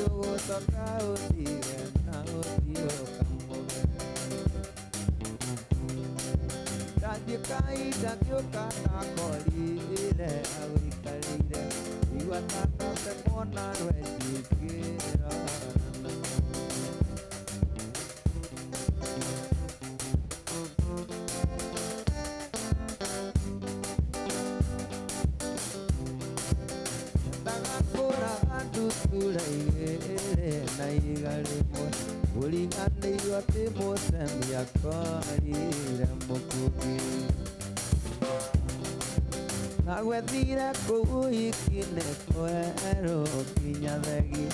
Ũgũcoka ũtige na ũthiĩ ũkamũgere. Ndathiĩ kahinda ngĩũka ndakorire agũikarĩire, igua ta ndatemwo na rwenji ngĩrora. Nyendaga kũraga ndutura igĩrĩ na ihiga rĩmwe, ũriganĩirwo atĩ mũtemi akorire mũkũngi. Ndagwethire kũu iki-inĩ kwerũ nginya thegi,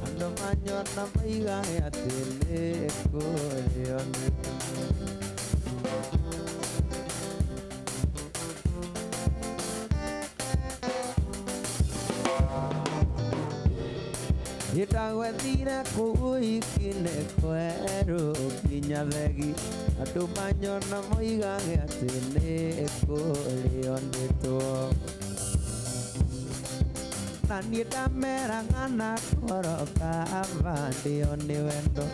andũ manyona moigage atĩ nĩ kũrĩo nĩ. Ndagwethire kũu iki-inĩ kwerũ nginya thegi, andũ manyona moigage atĩ nĩ kũrĩo ndĩtwo. Na niĩ ndameraga na ngoro kaba ndĩo nĩ wendo,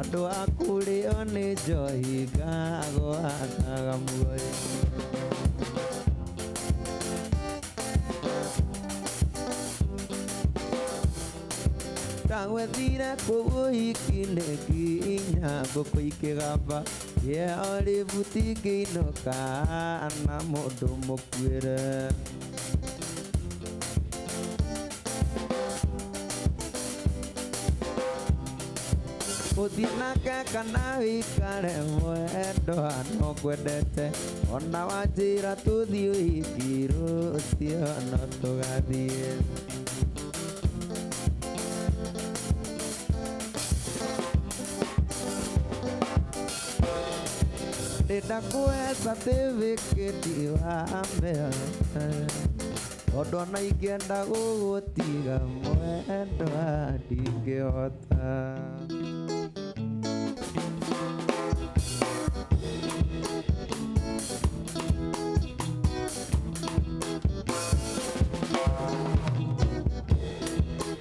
andũ a kũrĩo nĩ njohi ngagwataga muoyo. Ndagwethire kũu iki-inĩ nginya ngũkũ ikĩgamba, kĩeo ngĩinũka na mũndũ mũkuĩre. Gũthiĩ nake kana wĩikare mwendwa no ngwendete, ona wanjĩra tũthiĩ ũhiki rũciũ no tũgathiĩ. Ndĩndakũhe certificate wa mbere, tondũ ona ingĩenda gũgũtiga mwendwa ndingĩhota.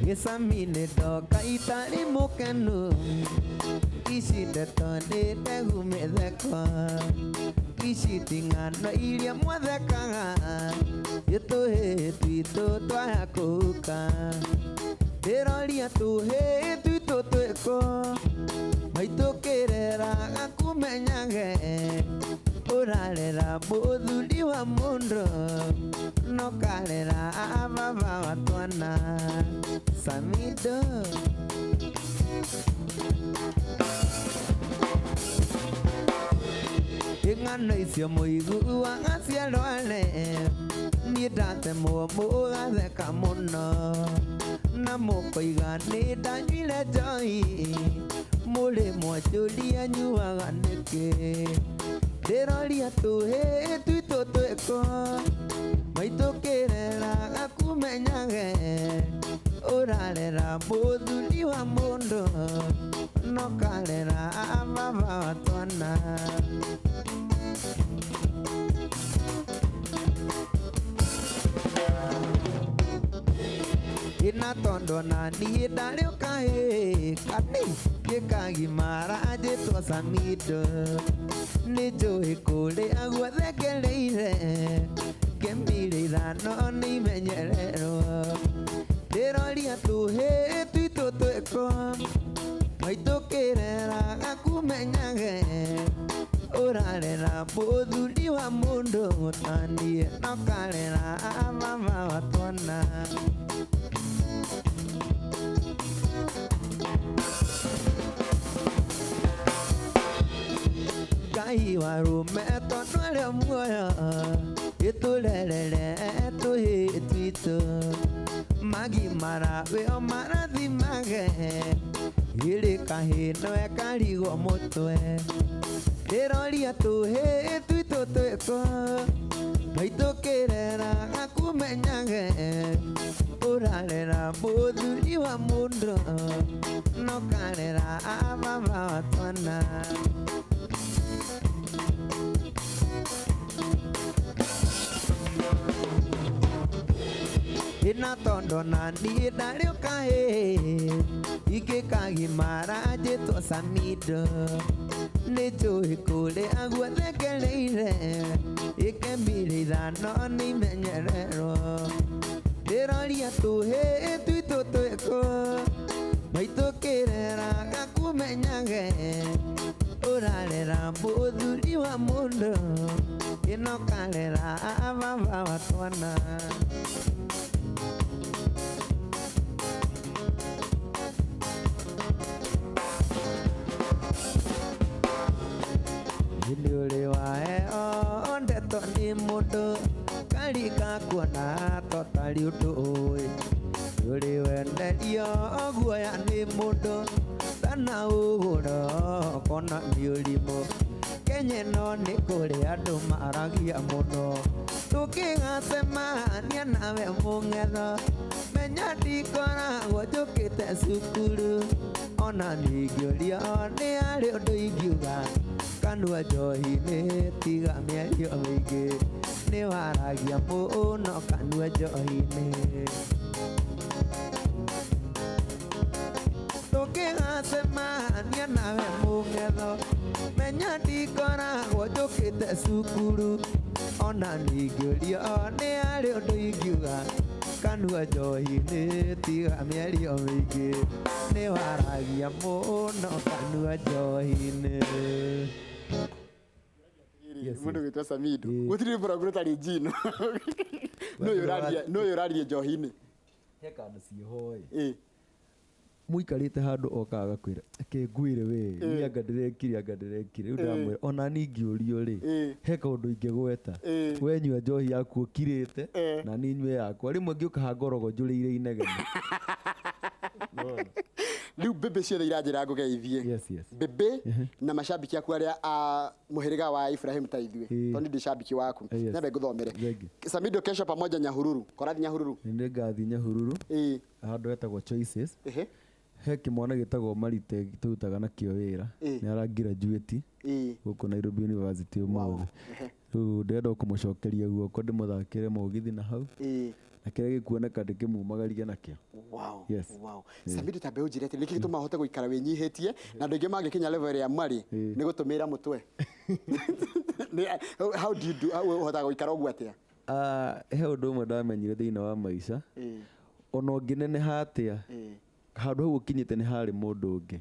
Gĩcami-inĩ ndoka itarĩ mũkenu, ici ndeto nĩ ndegu mĩtheko, ici ti ng'ano iria mwathekaga, tũhĩĩ twitũ twaya kũhuka. Ndĩroria tũhĩĩ twitũ twĩkũ, maitũ kĩrera gakũmenyage, ũrarera mũthuri wa mũndũ, no karera baba wa twana. Samido. Ng'ano icio mũiguaga ciarware, niĩ ndatemwo mũgatheka mũno, na mũkoiga nĩ ndanyuire njohi, mũrĩ mwanjũria nyuaga nĩkĩ. Ndĩroria tũhĩĩ twitũ twĩkũ, maitũ kĩrera gakũmenyage, ũrarera mũthuri wa mũndũ, no karera baba wa twana. Ĩna tondũ ona niĩ ndarĩ o kahĩĩ kanini gĩkagimara njĩtwo Samido, nĩ njũĩ kũrĩa guothe ngereire, ngemire ithano nĩ imenyererwo. Ndĩroria tũhĩĩ twitũ twĩkũ, maitũ kĩrera gakũmenyage, ũrarera mũthuri wa mũndũ taniĩ no karera baba wa twana. Ngai wa rũme tondũ arĩ o muoyo, ĩtũrerere tũhĩĩ twitũ, magimara wĩo marathimage, ĩrĩ kahĩĩ nowe karigwo mũtwe. Ndĩroria tũhĩĩ twitũ twĩkũ, maitũ kĩrera gakũmenyage, ũrarera mũthuri wa mũndũ, no karera baba wa twana. Ĩna tondũ ona niĩ ndarĩ o kahĩĩ Ngĩkagimara njĩtwo Samido nĩ njũĩ kũrĩa guothe ngereire ĩkemire ithano nĩimenyererwo ndĩroria tũhĩĩ twitũ twĩkũ maitũ kĩrera gakũmenyage ũrarera mũthuri wa mũndũ ĩno karera baba wa twana. Nĩ ũrĩ waheo ndeto nĩ mũndũ karika kuona totarĩ ũndũ ũĩ nĩ ũrĩ wenderio guoya nĩ mũndũ tana ũgũro kona nĩ ũrimũ Kenya ĩno nĩ kũrĩ andũ maragia mũno tũkĩgacemania nawe mũng'etho menya ndikoragwo njũkĩte cukuru ona ningĩũrio nĩ harĩ ũndũ ingiuga kanua njohi-inĩ tiga mĩario mĩingĩ nĩ waragia mũno kanua njohi-inĩ tũkĩgacemania nawe mũng'etho menya ndikoragwo njũkĩte cukuru ona ningĩũrio nĩ harĩ ũndũ ingiuga kanua njohi-inĩ tiga mĩario mĩingĩ nĩ waragia mũno kanua njohi-inĩ. Yes, Mundu gwitwo Samido. Ĩĩ. Gutiri rwimbo rwaku rutari njino. No yuraria no yuraria njohi-inĩ. He kandũ ciĩho ĩ Ĩĩ. Mũikarĩte handũ okaga agakwĩra ke ngwĩre we niĩ anga ndĩrekire anga ndĩrekire rĩu ndamwĩra ona niĩ ingĩũrio rĩ he kaũndũ ingĩgweta wenyua njohi yaku ũkirĩte na niĩ nyue yakwa rĩmwe ngĩũka hangorogo njũrĩire inegene. Rĩu mbĩmbĩ ciothe iranjĩra ngũgeithie. Yes, yes. Mbĩmbĩ na macambĩki aku arĩa a mũhĩrĩga wa Ibrahim ta ithuĩ. Ĩĩ. Tondũ ndĩ cambĩki waku. Yes. Nyambe ngũthomere. Thengiũ. Samido kesho pamoja Nyahururu. Korathi Nyahururu. Nĩ ngathiĩ Nyahururu Ĩĩ. handũ hetagwo Choices. Ehe. He kĩmwana gĩtagwo Marite tũrutaga nakĩo wĩra Ĩĩ. nĩ arangirajuĩti Ĩĩ. gũkũ Nairobi University ũmũthĩ. Ehe. Rĩu ndĩrenda kũmũcokeria guoko ndĩmũthakĩre mũgithi na hau Ĩĩ. na kĩrĩa gĩkuoneka ndĩkĩmumagarie nakĩo. Wow. Yes. Wow. Samido ta mbeũ njĩre atĩrĩ nĩkĩ gĩtũmaga ũhote gũikara wĩnyihĩtie na andũ aingĩ mangĩkinya level ĩrĩa marĩ Ĩĩ. nĩ gũtũmĩra mũtwe. How do you do how ũhotaga gũikara ũguo atĩa? Ah, he ũndũ ũmwe ndamenyire thĩinĩ wa maica Ĩĩ. ona ũngĩneneha atĩa Ĩĩ. handũ hau ũkinyĩte nĩ harĩ mũndũ ũngĩ.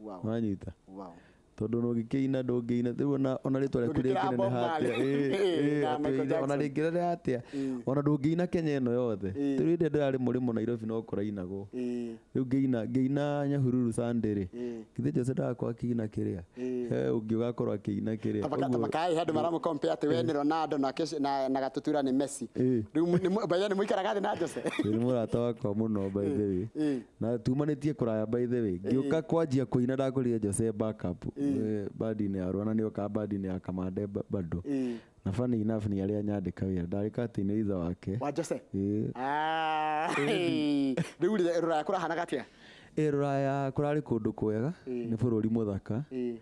Wow. Wanyita Wow. tondũ ona ũngĩkĩina ndũngĩina rĩu ona rĩtwa rĩaku Ndũngĩkĩra rĩngĩneneha Bob atĩa Marley. Ĩĩ, ĩĩ, Na atĩ Michael ona Jackson. rĩngĩneneha atĩa Ĩĩ. ona ndũngĩina Kenya ĩno yothe. Ĩĩ. Rĩu hĩndĩ ĩrĩa ndĩrarĩ mũrĩmo Nairobi no kũrainagwo. Ĩĩ. Rĩu ngĩina Nyahururu Sunday rĩ Ĩĩ. githĩ Jose ndagakorwo akĩina kĩrĩa Ĩĩ. he ũngĩ ũgakorwo akĩina kĩrĩa Ũguo- Tabakaĩ handũ maramũkompea atĩ we nĩ Ronaldo nake na Gatutura nĩ Messi. Ĩĩ. Rĩu by the way nĩ mũikaraga thĩ na Jose? Ĩĩ, nĩ mũrata wakwa mũno by the way Ĩĩ. na tumanĩtie kũraya by the way ngĩũka kwanjia kũina ndakorire Jose backup bandi-inĩ ya Rwana nĩoka bandi-inĩ ya Kamande bado Ĩĩ. na funny enough nĩ arĩa nyandĩka wĩra ndarĩ captain ithe wake. Wa Jose? Ĩĩ. Ah, rĩu rĩ, rũraya kũrahanaga atĩa? Ĩĩ, rũraya kũrarĩ kũndũ kwega Ĩĩ. nĩ bũrũri mũthaka Ĩĩ.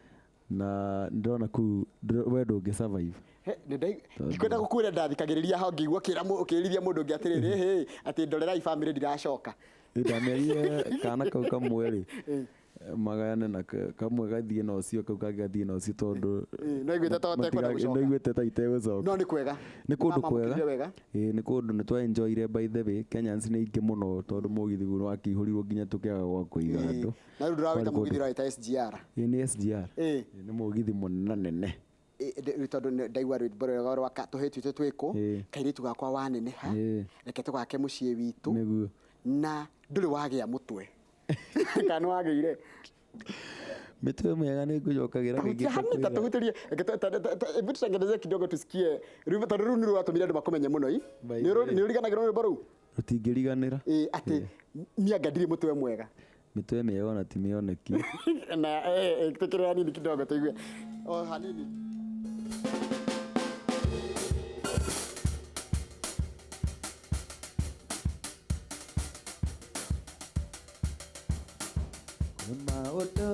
na ndĩrona kũu we ndũngĩ survive. Ndikwenda gũkwĩra ndathikagĩrĩria hau ngĩigua ũkĩrithia mũndũ ũngĩ atĩrĩrĩ hĩ atĩ ndorerai bamĩrĩ ndiracoka. Ndamerire kana kau kamwe rĩ magayane na kamwe gathiĩ na ũcio kau kangĩ gathiĩ na ũcio tondũ Ĩĩ, no iguĩte ta ũtekwenda gũcoka. no iguĩte ta itegũcoka. No nĩ kwega. Nĩ kũndũ Mamamũkĩrire kwega. wega. Ĩĩ, nĩ kũndũ nĩ twa-enjoyire by the way Kenyans nĩ aingĩ mũno tondũ mũgithi guo wakĩihũrirwo nginya tũkĩaga gwa kũiga andũ. Na rĩu ndũrawĩta Kwarĩ mũgithi kũndũ- ũrawĩta SGR. Ĩĩ, nĩ SGR. Ĩĩ. Ĩĩ, nĩ mũgithi mũnene. Rĩu tondũ ndaigua rwĩmbo rwega rwa tũhĩĩ twitũ twĩkũ Ĩĩ. kairĩtu gakwa waneneha Ĩĩ. reke tũgake mũciĩ witũ Nĩguo. na ndũrĩ wagĩa mũtwe kana nĩ wagĩire Mĩtwe mĩega nĩ ngũcokagĩra kaingĩ Tahutia hanini ta tũkwĩra. tuhutĩrie reke hebu tutengeneze kidogo tusikie rwĩmbo tondũ rũu nĩ rwatũmire andũ makũmenye mũno i By Nĩ the way. nĩ ũriganagĩrwo nĩ rwĩmbo rũu? Rũtingĩriganĩra. Ĩĩ, atĩ niĩ anga ndirĩ mũtwe mwega. Mĩtwe mĩega ona ti mĩoneki. Na tũkĩre hanini kidogo tũigue o hanini. Maũndũ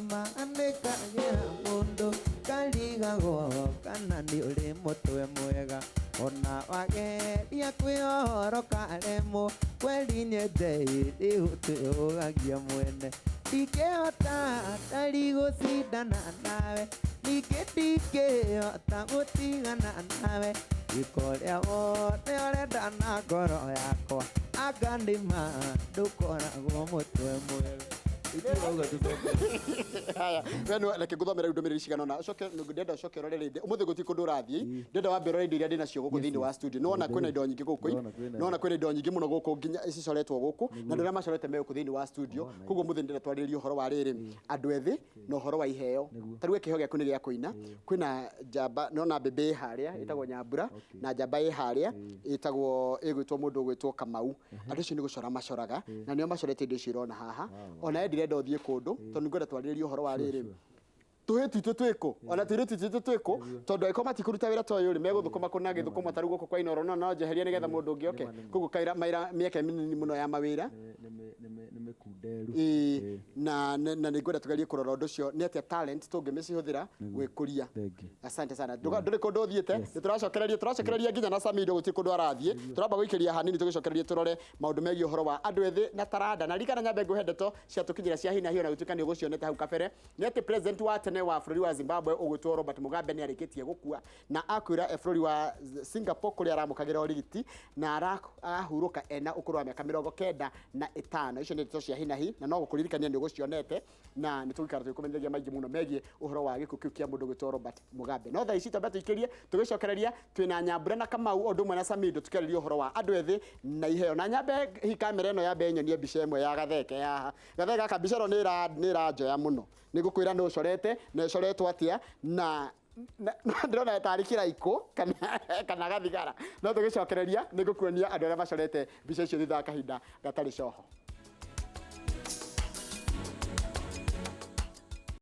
maanĩkagĩra mũndũ karigagwo kana nĩ ũrĩ mũtwe mwega. Ona wageria kwĩhoroka remwo kweli nyende ĩrĩ mwene. Ndingĩhota tari gũcindana nawe, ningĩ ndingĩhota gũtigana nawe. Gĩko ũrĩa wothe ũrenda na ngoro yakwa, anga nĩ ma ndũkoragwo mũtwe mwega. Itũrauga tũcoke. Haya, we nĩ reke nguthomere rĩu ndũmĩrĩri cigana ũna, ũcoke ndĩrenda ũcoke ũrore rĩngĩ. Ũmũthĩ gũtirĩ kũndũ ũrathiĩ, ndĩrenda wambe ũrore indo iria ndĩnacio gũkũ thĩinĩ wa studio. Nĩwona kwĩna indo nyingĩ gũkũ? Ndĩrona kwĩna. Nĩwona kwĩna indo nyingĩ mũno gũkũ, nginya cicoretwo gũkũ na andũ arĩa macorete me gũkũ thĩinĩ wa studio. Koguo mũthĩ ndĩrenda twarĩrĩrie ũhoro wa rĩrĩ, andũ ethĩ na ũhoro wa iheo. Ta rĩu we kĩheo gĩaku nĩ gĩa kũina. Kwĩna njamba, nĩwona mbembe ĩ harĩa ĩtagwo Nyambura, na njamba ĩ harĩa ĩtagwo, ĩgwĩtwo mũndũ ũgwĩtwo Kamau. Andũ acio nĩ gũcora macoraga na nĩo macorete indo icio irona haha. Ona we ndirenda ũthiĩ kũndũ tondũ nĩngwenda twarĩrĩrie ũhoro wa rĩrĩ, tũhĩ twitũ twĩkũ, ona tũirĩtu twitũ twĩkũ, tondũ angĩkorwo matikũruta wĩra ta ũyũ rĩ, megũthũkũma kũ na gĩthũkũma ta rĩu gũkũ kwa Inooro no njeherie nĩgetha mũndũ ũngĩ oke. Koguo kaira maira mĩeke mĩnini mũno ya mawĩra. Nĩ mĩkunderu. Ĩĩ, na nĩngwenda tũgerie kũrora ũndũ ũcio nĩ atĩa talent tũngĩmĩcihũthĩra gwĩkũria. Thank you. Asante sana. Ndũrĩ kũndũ ũthiĩte, nĩ tũracokereria nginya na Samido gũtirĩ kũndũ arathiĩ. Tũramba gũikĩria hanini tũgĩcokererie tũrore maũndũ megiĩ ũhoro wa andũ ethĩ na taranda. Na ririkana nyambe ngũhe ndeto ciatũkinyĩra cia hina hiyo na gũtuĩka nĩ ũgũcionete hau kabere. Nĩ atĩ president wa tene wa bũrũri wa Zimbabwe ũgwĩtwo Robert Mugabe nĩ arĩkĩtie gũkua na akuĩra e bũrũri wa Singapore kũrĩa aramũkagĩra ũrigiti na arahurũka ena ũkũrũ wa mĩaka 95. Icio nĩ ndeto cia hinahi na no gũkũririkania nĩ ũgũcionete na nĩ tũgũikara tũgĩkũmenyithagia maingĩ mũno megiĩ ũhoro wa gĩkuũ kĩu kĩa mũndũ ũgwĩtwo Robert Mugabe. No thaa ici twambe tũikĩrie tũgĩcokereria twĩna Nyambura na Kamau o ũndũ ũmwe na Samido tũkĩarĩria ũhoro wa andũ ethĩ na iheo. Na nyambe hi kamera ĩno yambe ĩnyonie mbica ĩmwe ya Gatheke haha. Gatheke gaka mbica ĩno nĩ ĩranjoya mũno. Nĩ ngũkwĩra nĩ ũcorete na ĩcoretwo atĩa na ndĩrona tarĩ kĩraikũ kana gathigara. No tũgĩcokereria nĩ ngũkuonia andũ arĩa macorete mbica icio thutha wa kahinda gatarĩ coho.